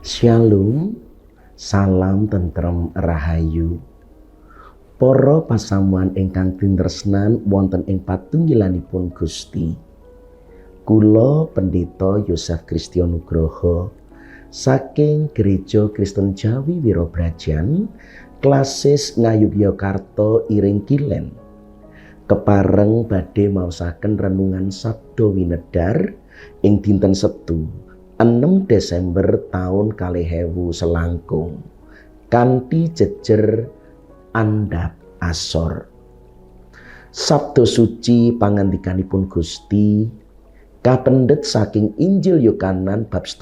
Shalom, salam tentrem rahayu. Para pasamuan ingkang tinresnan wonten ing patunggilanipun Gusti. Kula Pendeta Yosef Kristianugroho saking Gereja Kristen Jawi Wirobrajan, Klasis Ngayogyakarta Iring Kilen. Kepareng badhe maosaken renungan Sabda Winedar ing dinten Setu 6 Desember taun 2000 selangkung kanthi jejer andhap asor. Sabda suci pangandikanipun Gusti kapendhet saking Injil Yohanan bab 1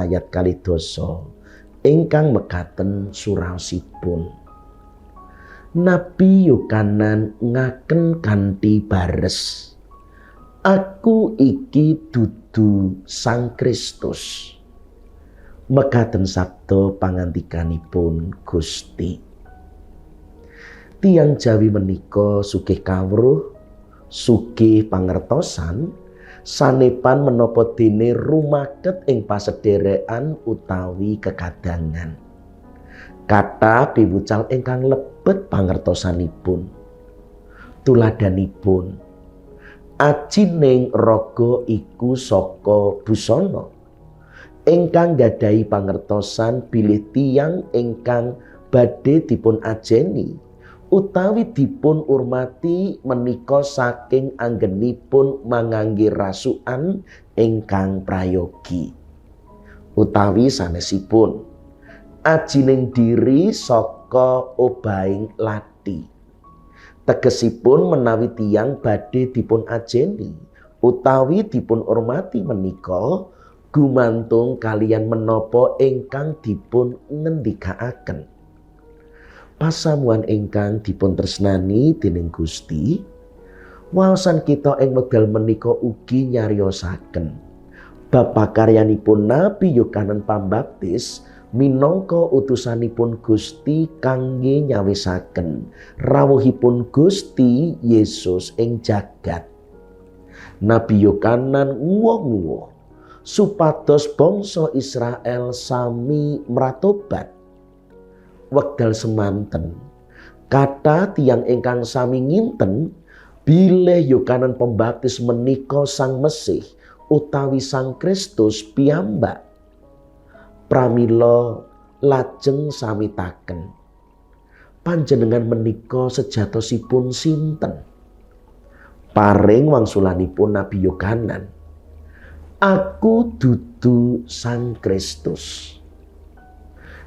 ayat 12 ingkang mekaten suraosipun. Nabi Yohanan ngaken kanthi bares, "Aku iki dudu Sang Kristus." Mekaten sabda pangandikanipun Gusti. Tiyang Jawi menika sugih kawruh, sugih pangertosan, sanepan menapa dene rumaket ing pasederekan utawi kekadangan. Kathah piwucal ingkang lebet pangertosanipun. Tuladhanipun, ajining raga iku saka busana ingkang gadhahi pangertosan bilih tiyang ingkang badhe dipun ajeni utawi dipun urmati menika saking anggenipun mangangge rasukan ingkang prayogi. Utawi sanesipun, ajining diri saka obahing lathi. Tegesipun menawi tiyang badhe dipun ajeni utawi dipun urmati menika gumantung kaliyan menapa ingkang dipun ngendikaaken. Pasamuan ingkang dipun tresnani dening Gusti, waosan kita ing wekdal menika ugi nyariosaken bab pakaryanipun Nabi Yohanes Pambaptis minangka utusanipun Gusti kangge nyawisaken rawuhipun Gusti Yesus ing jagat. Nabi Yohanan nguwuh-nguwuh supados bangsa Israel sami mratobat. Wekdal semanten kathah tiyang ingkang sami nginten bilih Yohanes Pembaptis menika Sang Mesih utawi Sang Kristus piyambak. Pramila lajeng sami taken, "Panjenengan menika sejatosipun sinten?" Paring wangsulanipun Nabi Yohanan, "Aku dudu Sang Kristus."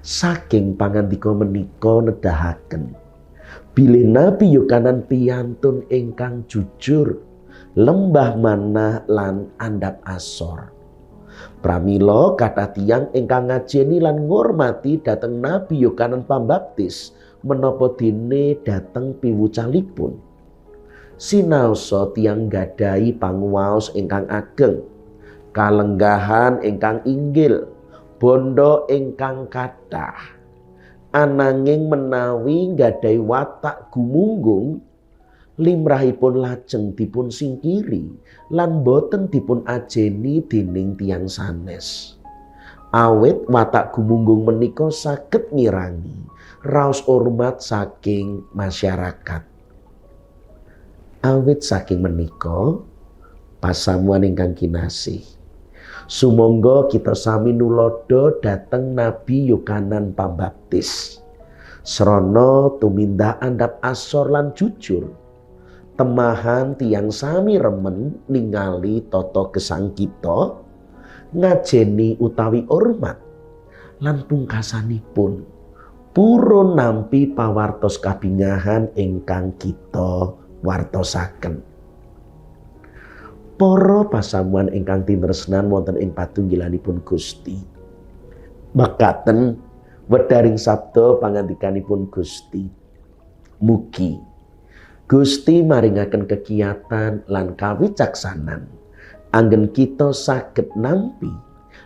Saking pangandika menika nedahaken bilih Nabi Yohanan piyantun ingkang jujur, lembah manah lan andhap asor. Pramila kathah tiyang ingkang ngajeni lan ngurmati dhateng Nabi Yohanes Pambaptis menapa dene dhateng piwucalipun. Sinaosa tiyang gadhahi panguwaos ingkang ageng, kalenggahan ingkang inggil, bondo ingkang kathah. Ananging menawi nggadahi watak gumunggung, limrahipun lajeng dipun singkiri lan boten dipun ajeni dening tiyang sanes. Awit watak gumunggung menika saged ngirangi raos hormat saking masyarakat. Awit saking menika, pasamuan ingkang kinasih, sumangga kita sami nulodo dhateng Nabi Yohanan Pambaptis. Srana tumindak andhap asor lan jujur. Temahan tiyang sami remen ningali tata gesang kita, ngajeni utawi hormat, lan pungkasanipun purun nampi pawartos kabingahan ingkang kita wartosaken. Para pasamuan ingkang tinresnan wonten ing patunggilanipun Gusti, mekaten wedaring sabda pangandikanipun Gusti. Mugi Gusti maringaken kekiyatan lan kawicaksanan anggen kita saged nampi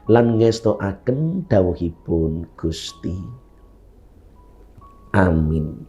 lan ngestoaken dawuhipun Gusti. Amin.